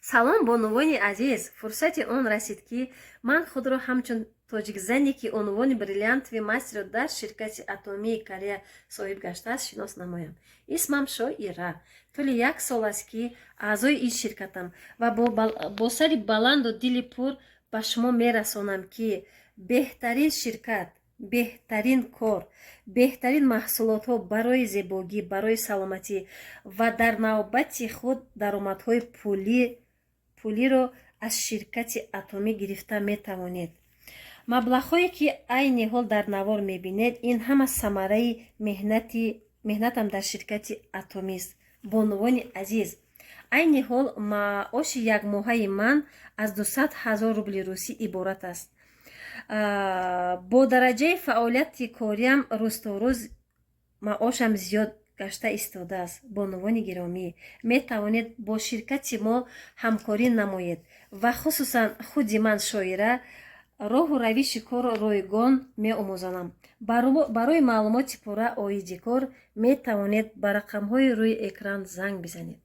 Салом, бонувони азиз! Фурсати он расид, ки ман худро ҳамчун тоҷикзане, ки унвони бриллиантовый мастерро дар ширкати Атомии Корея соҳиб гаштааст, шинос намоям. Исмам Шоира. Тӯли як сол аст, ки аъзои ин ширкатам ва бо сари баланду дили пур ба шумо мерасонам, ки беҳтарин ширкат, беҳтарин кор, беҳтарин маҳсулотҳо барои зебогӣ, барои саломатӣ ва дар навбати худ даромадҳои пулиро аз ширкати Атомӣ гирифта метавонед. Маблағҳое, ки айни ҳол дар навор мебинед, ин ҳама самараи меҳнатам дар ширкати Атомист. Бонувони азиз, айни ҳол маоши якмоҳаи ман аз 200 000 рубли русӣ иборат аст. Бо дараҷаи фаъолияти кориам рӯз то рӯз маошам зиёд гашта истодааст. Бонувони гиромӣ, метавонед бо ширкати мо ҳамкорӣ намоед ва хусусан худи ман, Шоира, роҳу равиши корро ройгон меомӯзонам. Барои маълумоти пурра оиди кор метавонед ба рақамҳои рӯи экран занг бизанед.